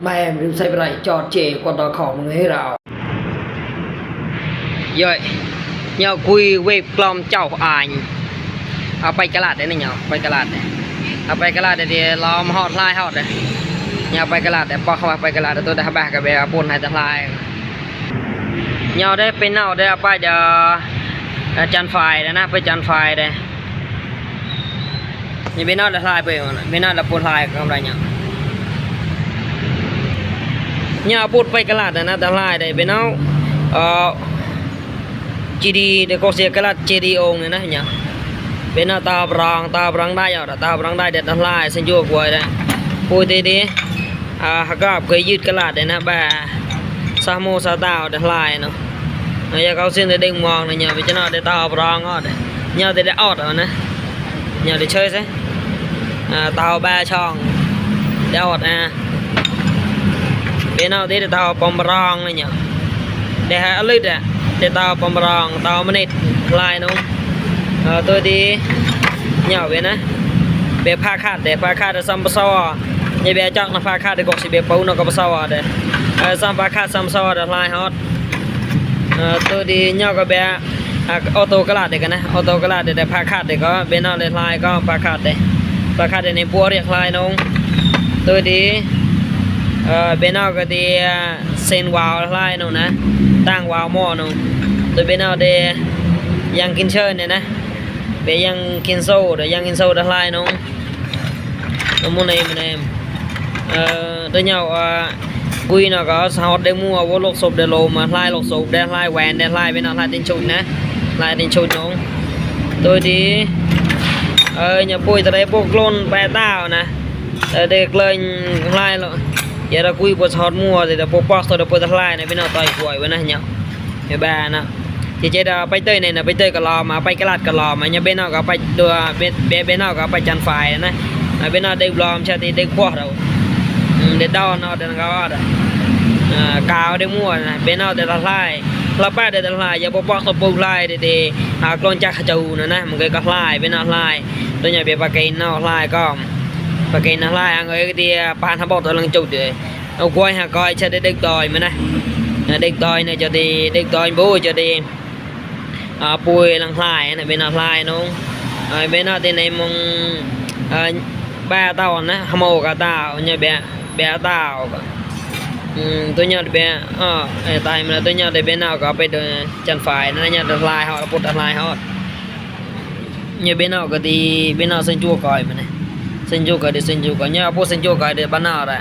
Mẹ mình xây lại cho chê con tao khổ một người nào Rồi Nhau quy về plom cháu ảnh Ở bay cái lạt đấy này nhau bay cái lạt này Ở bay cái lạt đấy thì lòm hot lai hot đấy Nhau bay cái lạt đấy bỏ không bay cái lạt đấy tôi đã bạc cái bè buồn hay thật lai Nhau đấy bên nào đấy bay giờ chăn phai đấy na bay chăn phai đấy Nhưng bên nào là lai bên nào là buồn lai không đây nhau Nhà bútไปกะลาดนะตะลายได้ไปเนาจีดีได้ก็เสียกะลาดจีดีองค์นะเนี่ยเป็นตาบรองได้อ่ะตาบรองได้ได้ตะลายสัญญกวยได้ปุยดีฮักกับเคยยืดกะลาดได้นะบ่ซาโมซาตาตะลายเนาะอย่าเขาเส้นได้ดึงมองนะเนี่ยไปจะเนาะได้ตาบรองอ่ะเนี่ยได้ออดอ่ะนะเนี่ยได้เชยซิตาbaช่องได้ออดBên nào thế tao bom rong này nhở để hạ lít à để tao bom rong tao mới lại không tôi đi nhỏ bên á bé pha khát để pha khát để xăm sao như bé chắc là pha khát để gọi sự bé bấu nó có sao để xăm pha khát xăm sao để lại hot tôi đi nhỏ cái bé ô tô cái lạt để cái này ô tô cái lạt để pha khát để có bên nào để lại có pha khát để này bua riêng lại không tôi đi bên nàoก็ดีเซนวาวไล่นู่นนะตั้งวาวหม้อนู่นตัวbên nào đểยังกินเชิญเนี่ยนะเบยังกินโซ่เดี๋ยวยังกินโซ่ได้ไล่นู่นนู่นนี่ตัวnhau quy nó có sao để mua vô lục sụp để lô mà lai lục sụp để lai quẹn để lai bên nào lai tiền chụp nè lai tiền chụpนู่นtôi đi nhà bùi từ đây buộc luôn bè tao nè để lên lai rồi giờ là quy bớt hot mua thì là bố bóc tôi đã bớt lại này bên nào tỏi quẩy với này nhở cái bà nè thì chế là bay tơi này là bay tơi cả lò mà bay cái lạt cả lò mà nhà bên nào có bay đưa bên nào có bay chăn phải này bên nào đều lòm cho thì đều qua đâu để đo nó để nó đó cào để mua này bên nào để lại là ba để lại giờ bố bóc tôi bù lại để con chắc chầu nữa nè một cái cắt lại bên nào lại tôi nhà bên bà cây nào lại có và cái nó lại ăn ấy đi pan tháp bột ở lưng chụp để ông quay hà coi cho để đứt đòi mà này đứt đòi này cho đi đứt đòi bố cho đi bùi lăng lại này bên nào lại nó bên nào thì này mong ba tàu nè màu cả tàu như bé tàu tôi nhớ bé tại mà tôi nhớ để bên nào có bên chân phải nó nhớ được lại họ bột lại họ như bên nào có thì bên nào sinh chua coi mà này sinh chua cái để sinh chua cái nhá bố sinh chua cái để bán nào đấy